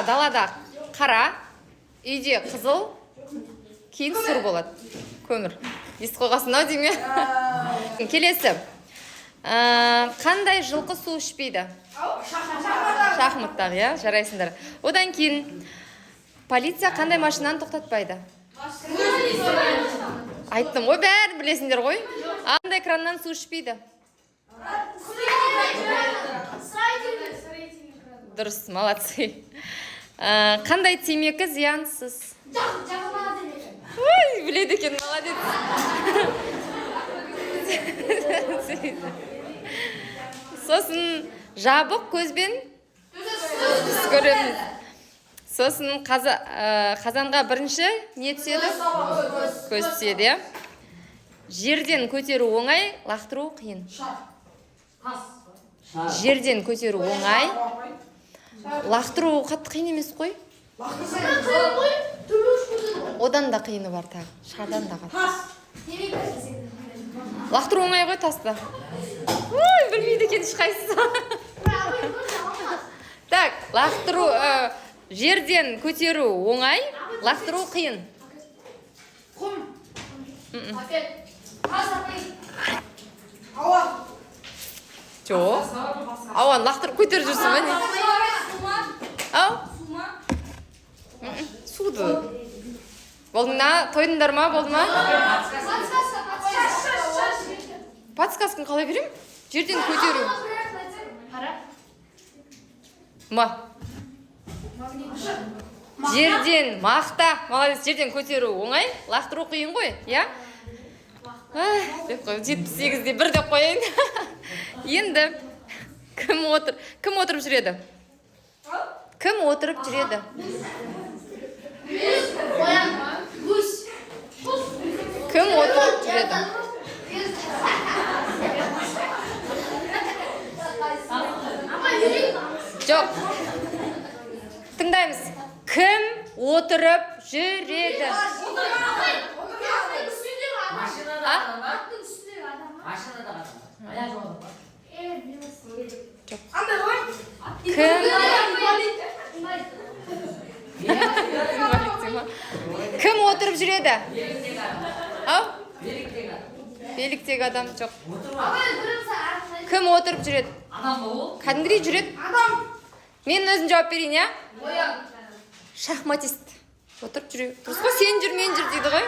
Далада қара, үйде қызыл, кейін сұр болады. Көмір. Естіп қойғансың ау деймін, иә? Келесі. Қандай жылқы су ішпейді? Шахматтағы, иә, жарайсыңдар. Одан кейін полиция қандай машинаны тоқтатпайды? Айттым ғой, бәрін білесіңдер ғой. Қандай краннан су ішпейді? Дұрыс, молодцы. Қандай темекі зиянсыз? Ой, біледі екен, молодец. Сосын жабық көзбен түс көреміз. Сосын қазанға бірінші не түседі? Көз түседі, иә. Жерден көтеру оңай, лақтыру қиын. Жерден көтеру оңай, лақтыру қатты қиын емес қой. Одан да қиыны бар тағы, шардан да қатты. Лақтыру оңай ғой тасты. Ой, білмейді екен ешқайсысы. Так, лақтыру, жерден көтеру оңай, лақтыру қиын. Құм. М-м. Ауа. Жоқ, ауаны лақтырып көтеріп жүрсің ба, не? Ау. Суды болды ма? Тойдыңдар ма? Болды ма? Подсказканы қалай беремін? Жерден көтеру ма? Жерден, мақта, молодец. Жерден көтеру оңай, лақтыру қиын ғой, иә. Ай, деп қой, 78-де 1 деп қояйын. Енді кім отыр, кім отырып жүреді? Кім отырып жүреді? Қоян. Гусь. Кім отырып жүреді? Жоқ, тыңдаймыз. Кім отырып жүреді? Машинада А? адам ба? Машинада адам ба? Аяқ жолда ба? Андай ғой. Кім? Инвалид дей ма? Кім отырып жүреді? Биліктегі адам. Ау. Биліктегі адам. Биліктегі адам, жоқ. Отырып Кім отырып жүреді? адам ба ол? Кәдімгідей жүреді. Адам. Мен өзім жауап берейін, иә. Шахматист отырып жүре, дұрыс қой. Сен жүр, мен жүр дейді ғой.